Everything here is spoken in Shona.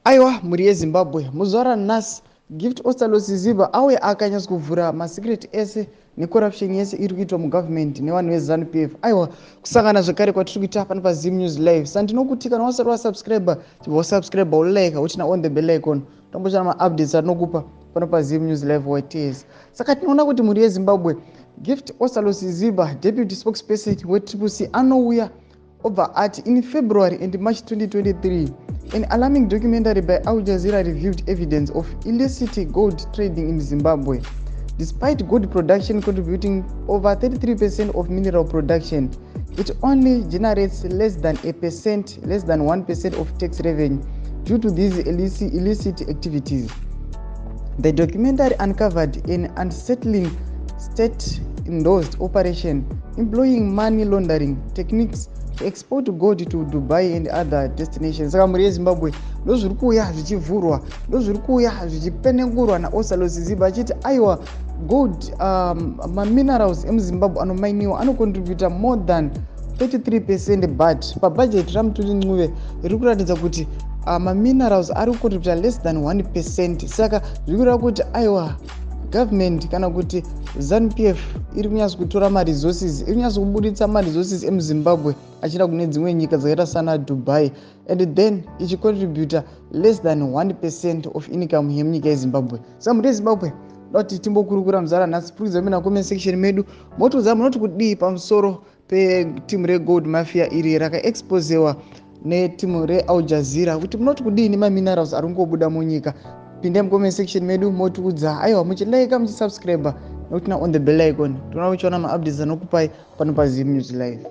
Aiwa, mhuri yeZimbabwe, muzuva ranhasi Gift Ostallos Siziba auya akanyatsa kuvhura masecret ese necorruption yese iri kuitwa mugovernment nevanhu veZanu PF. Aiwa, kusangana zvekare kwatiri kuita pano paZim News Live. Sandinokuti kana wasati wasubscribe, chibva wasubscribe, ulike, uturn on the bell icon, tombochana maupdates atinokupa pano paZim News Live YTS. Saka tinoona kuti, mhuri yeZimbabwe, Gift Ostallos Siziba, deputy spokesperson weTriple C, anouya obva ati, "In February and March 2023, an alarming documentary by Al Jazeera revealed evidence of illicit gold trading in Zimbabwe. Despite gold production contributing over 33% of mineral production, it only generates less than a percent, less than 1% of tax revenue due to these illicit activities. The documentary uncovered an unsettling state endorsed operation employing money laundering techniques to export gold to Dubai and other destinations." Saka mhuri yeZimbabwe, ndo zviri kuuya zvichivhurwa, ndo zviri kuuya zvichipenengurwa naOstallos Siziba, achiti aiwa, gold, maminerals emuZimbabwe anomainiwa anocontributa more than 33%, but pabudget raMthuli Ncube riri kuratidza kuti maminerals ari kucontributa less than 1%. Saka zviri kureva kuti aiwa, government kana kuti ZANU PF iri kunyatsa kutora maresources, iri kunyatsa kubuditsa maresources emuZimbabwe achienda kune dzimwe nyika dzakaita sana Dubai, and then ichicontributa less than 1% of income yemunyika yeZimbabwe. Saka mhuri yeZimbabwe, da kuti timbokurukura muzuva ranhasi. Purikidza mina comment section medu, motiudza munoti kudii pamusoro petimu regold mafia iri rakaexposewa netimu reAl Jazeera, kuti munoti kudii nemaminerals ari kungobuda munyika. Pindai mucomment section medu, motiudza. Aiwa, muchilike, muchisubscribe nekuturn on the bell icon, toona uchiona maupdates anokupai pano paZim News Live.